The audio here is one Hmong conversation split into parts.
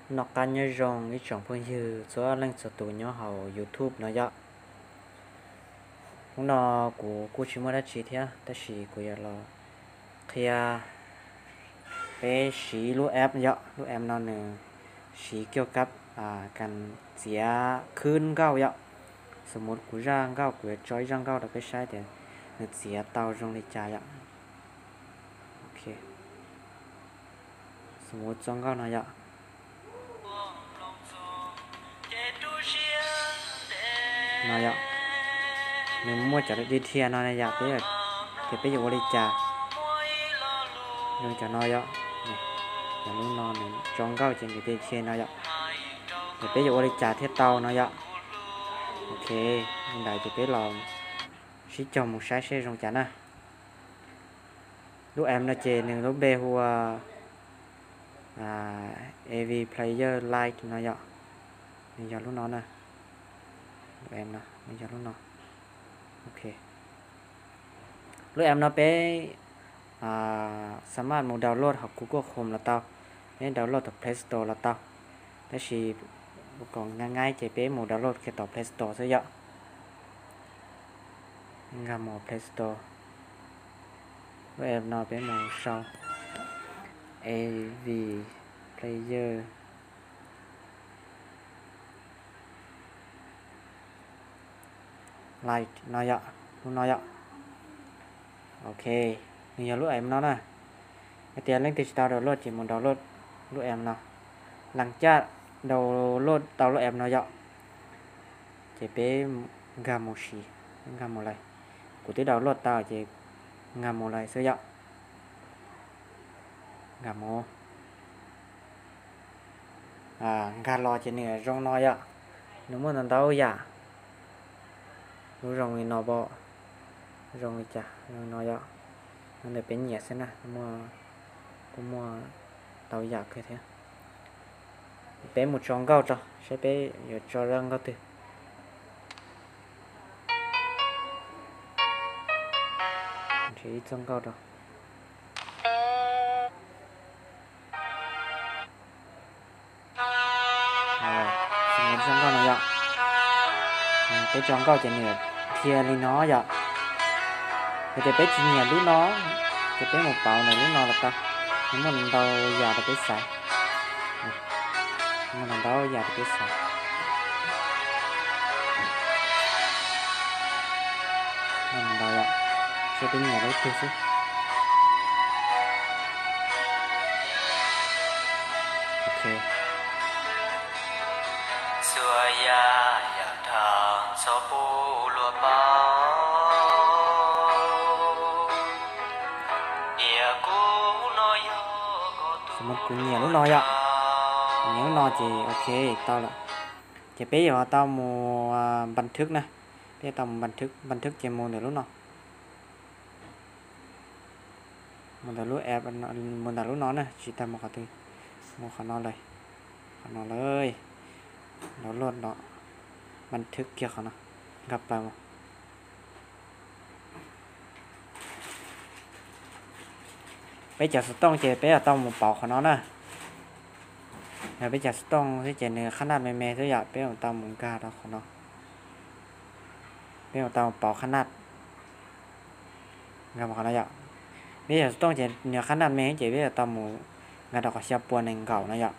Noj qab nyob zoo ib tsoom phooj ywg txhua leej txhua tus nyob hauv YouTube no yom. Hnub no kuv kuj tsis muaj dab tsi thiab, tab sis kuv yuav los qhia peb siv lub app yom. Lub app no nws siv kiuj kab kas txiav khwb nkauj yom. Xws li kuv zaj nkauj, kuv yuav tso ib zaj nkauj rau peb saib tias nws txiav tau zoo li cas yom. Xws li txoj nkauj no yom, no yom, nws muaj cov li dhia no yom, peb, ces peb yuav ua li cas zoo cov no yom. Cov lub no nws tso nkauj ces nws dhia no yom, ces peb yuav ua li cas thiaj tau no yom. Ok, li ntawd ces peb los sib cog mus saib seb zoo cas na. Lub app no ces nws lub npe hu ua A V Player Lite no yom. Nws yog lub no na. Lub app no, nws yog lub no. Ok. Lub app no peb xav mas mus download hauv Google Chrome los tau, peb download tom Play Store los tau. Tab sis kom nyaij nyaij ces peb mus download kiag tom Play Store xwb yom. Nkag mus Play Store. Lub app no peb mus sau A V Player Lite no yom, lub no yom. Ok, nws yog lub app no na. Hais tias leej twg tsis tau download ces mus download lub app no. Lam caj download tau lub app no yom, ces peb nkag mus siv, nkag mus lawm. Kuv twb download tau ces nkag mus lawm xwb yom. Nkag mus, nkag los ces nws zoo no yom. Nws muaj ntau ntau yam, kuj zoo li no pom, zoo li cas zoo no yom. No ntawm peb nyiam xwb na, kuj muaj ntau yam kawg thiab. Peb mus tso nkauj tso saib peb yuav tso zaj nkauj twg. Nrhiav ib txoj nkauj rau. Txoj nkauj no yom. Peb tso nkauj ces nws dhia li no yom. Yog tias peb tsis nyiam lub no, ces peb mus pauv ntawm lub no los tau. Nws muaj ntau yam rau peb xaiv. Muaj ntau yam rau peb xaiv. Muaj ntau yam, saib peb nyiam lub twg xwb. Ok. Xws li kuv nyiam lub no yom. Kuv nyiam lub no ces ok, tau lawm. Ces peb yuav tau mus npas thwb na. Peb yuav tau mus npas thwb, npas thwb ces mus ntawm lub no. Mus ntawm lub app, mus ntawm lub no na, tsis tas mus qhov twg, mus qhov no lawm. Qhov no lawm, download no, npas thwb kiag qhov no, nkag plaws mus. Peb cov xov tooj ces peb yuav tau mus pauv qhov no na. Yog peb cov xov tooj xwb ces nws qhab naj me me xwb yom, peb yuav tau mus nkag rau qhov no. Peb yuav tau mus pauv qhab naj. Nkag mus qhov no yom. Peb cov xov tooj ces nws qhab naj me ces peb yuav tau mus nkag rau qhov xya pua nees nkaum no yom.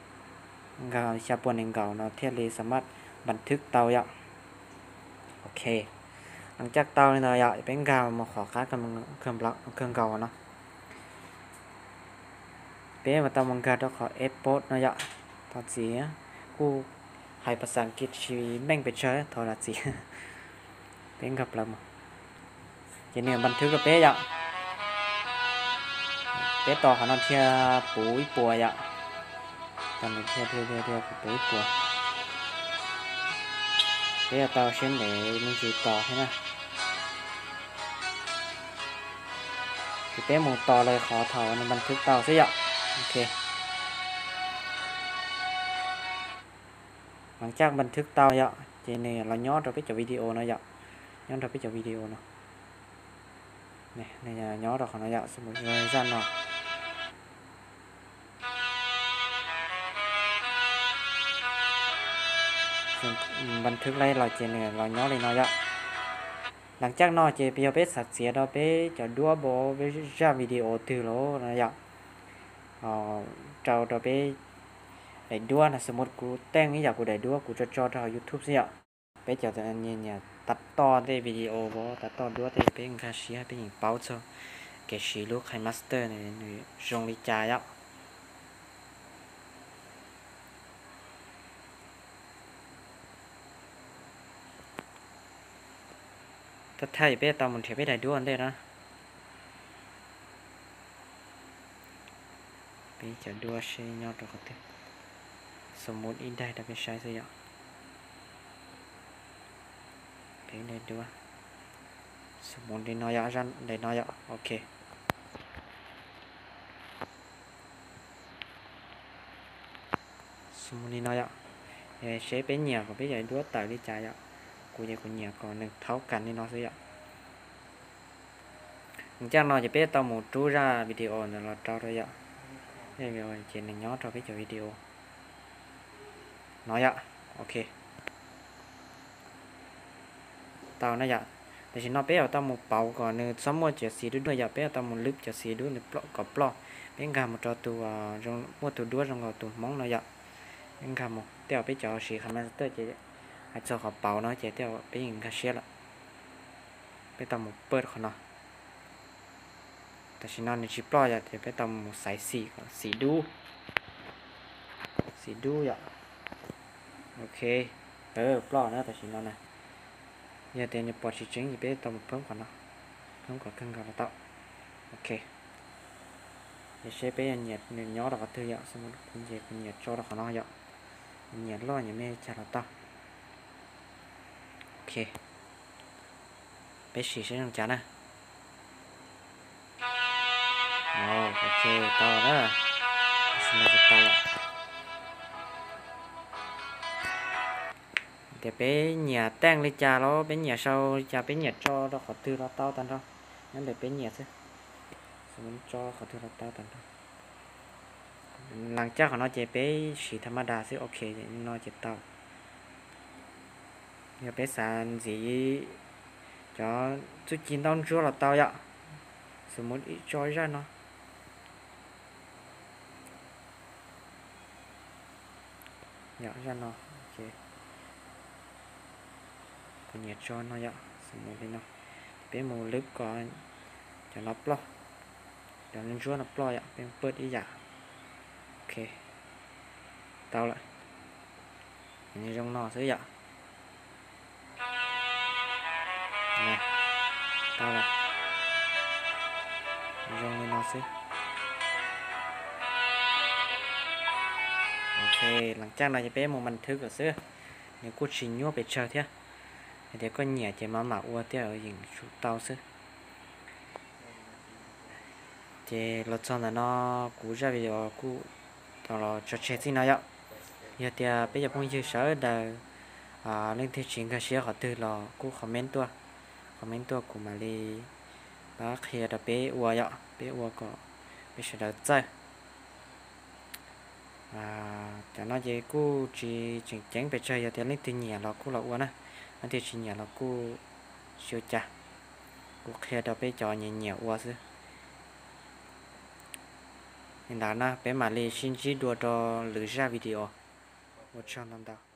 Nkag xya pua nees nkaum no thiaj li xam maj npas thwb tau yom. Ok, lawv caj tau li ntawd yom, peb nkag mus qhov qab kawg nkaus no. Peb mus tau mus nkag rau qhov export no yom. Thov txim, kuj hais pas xas kiv tsis meej pes tsawg, thov zam txim. Peb nkag plaws mus, ces nws npas thwb rau peb yom. Peb tos qhov no dhia puv ib puas yom. Tos nws dhia dhia dhia puv ib puas. Peb yuav tau siab ntev me ntsis tos thiab na. Ces peb mus tos lawv qhov thaum nws npas thwb tau xwb yom. Ok, lawv caj npas thwb tau yom, ces nws los nyob rau peb cov video no yom. Nyob rau peb cov video no. Nws nyob rau qhov no yom, xws li zaj no. Npas thwb laij los ces nws los nyob li no yom. Las caj no ces yog peb xav txiav rau peb cov duab npau peb zaj video twg los no yom, rau rau peb daim duab no, xws mus kuv teej ib yam kuv daim duab kuv tso tso rau hauv YouTube xwb yom. Peb cov nyiam tav toj tej video, tav toj duab tej peb nkag siab peb yeej paub txog kev siv lub KineMaster nws zoo li cas yom. Thawj thawj peb tau mus nrhiav peb daim duab ua ntej na. Peb cov duab seb nyob rau qhov twg. Xws mus ib daim rau peb saib xwb yom. Peb daim duab. Xws mus li no yom, daim no yom, ok. Xws mus li no yom. Seb peb nyiam kom peb cov duab tawm li cas yom. Kuv ces kuv nyiam kom nws thaub kas li no xwb yom. Caj no ces peb tau mus rub zaj video ntawd los rau rau yom. Ces nws nyob rau peb cov video no yom. Ok. Tau na yom. Tam sim no peb yuav tau mus pauv kom nws txhob muaj cov xim dub dub yom, peb yuav tau mus lwb cov xim dub nws kom ploj. Peb nkag mus rau tus, muaj tus duab zoo nkaus tus hmoob no yom. Peb nkag mus tej zaum peb cov siv KineMaster ces hais txog qhov pauv no ces tej zaum peb yeej nkag siab lawm. Peb tau mus pawj qhov no. Tam sim no nws tsis ploj yom, ces peb tau mus xaiv xim kom xim dub. Xim dub yom. Ok. Ploj na tam sim no na. Yog tias nws pom tsis tseeb ces peb tau mus phab qhov no, phab kom kawg nkaus los tau. Ok. Ces seb peb nyiam nws nyob rau qhov twg yom, xws mus kuv ces kuv nyiam tso rau qhov no yom. Nyiam loj nyiam me cas los tau. Ok. Peb sim seb zoo cas na. Ok, tau na. Tam sim no ces tau lawm. Tias peb nyiam teej li cas los peb nyiam sau li cas, peb nyiam tso rau qhov twg los tau tag nrho, nyob ntawm peb nyiam xwb. Xws mus tso qhov twg los tau tag nrho. Las caj qhov no ces peb siv tha ma das xwb, ok, no ces tau. Yog peb xav ntxiv cov txuj ci ntaub ntsuab los tau yom. Xws mus tso zaj no. Yom, zaj no, ok. Kuv nyiam tso no yom, xws mus li no. Peb mus lwb kom cov no ploj, cov ntsuab no ploj yom, peb pawj ib yam. Ok, tau lawm. Zoo no xwb yom. Tau lawm. Zoo li no xwb. Ok, las caj no ces peb mus npas thwb kom xwb, nws kuj tsis nyuaj pes tsawg thiab. Hais tias koj nyiam ces mam mam ua thiaj yeem tsum tau xwb. Ces los txog ntawm no kuv zaj video kuj tau los tso tseg txij no yom. Yog tias peb cov phooj ywg sawv daws leej twg tsis nkag siab qhov twg los kuj comment tuaj, comment tuaj kuv mam li pab qhia rau peb ua yom, peb ua kom peb sawv daws txawj. Cov no ces kuj tsis tseem ceeb pes tsawg, yog tias leej twg nyiam los kuj los ua na, leej twg tsis nyiam los kuj tsis ua cas. Kuv qhia rau peb cov nyiam nyiam ua xwb. Li ntawd na, peb mam li sib ntsib dua rau lwm zaj video. Ua tsaug ntau ntau.